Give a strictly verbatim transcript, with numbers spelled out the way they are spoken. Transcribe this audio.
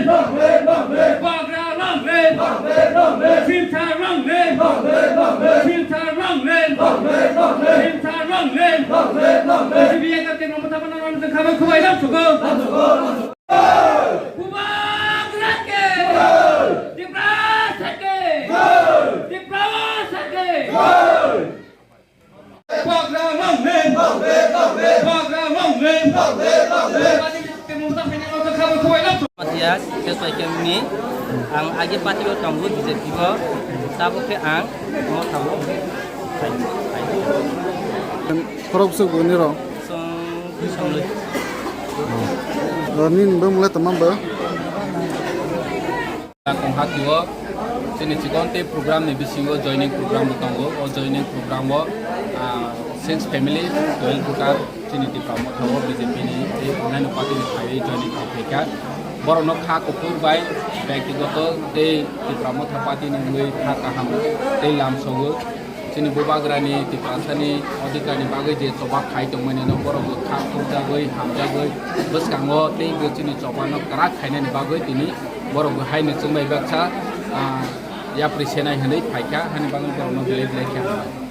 Bagra long live! Silchar long live! Silchar long live! Silchar long live! G B A ka temo mata mana mana khaba khubai lam sugo. Bubagra ke! Tiprasa ke! Tiprasa ke! Bagra long live! Bagra long live! Matias, Kespai Kemni, ang agi party o tongo B J P o, tabuk khe ang Motha o. Khorok bwswk bo nirok? Song, song loi. Nini bwmwlai tongma bo? Kongha tio, chini chikon tei program ni bisingo joining program bo tongo. O joining program o, ah, six family, twelve voter, chini Tipra Motha o B J P ni tei onnaino party ni phaiwi joining khai phaikha. Borokno kha kuphur bai byaktigoto tei Tipra Motha party ni wngwi kha kaham tei lamsogo. Chini bubagrani Tiprasani odhikarni bagwi je choba khai tongmani no borok bo kha khukjagwi hamjagwi bwskango tei bo chini chobano kwrak khainani bagwi tini borok bo haino chwngbai baksa, ah, yapri senai hinwi phaikha, hani bagwi borokno belai belai khe hambai.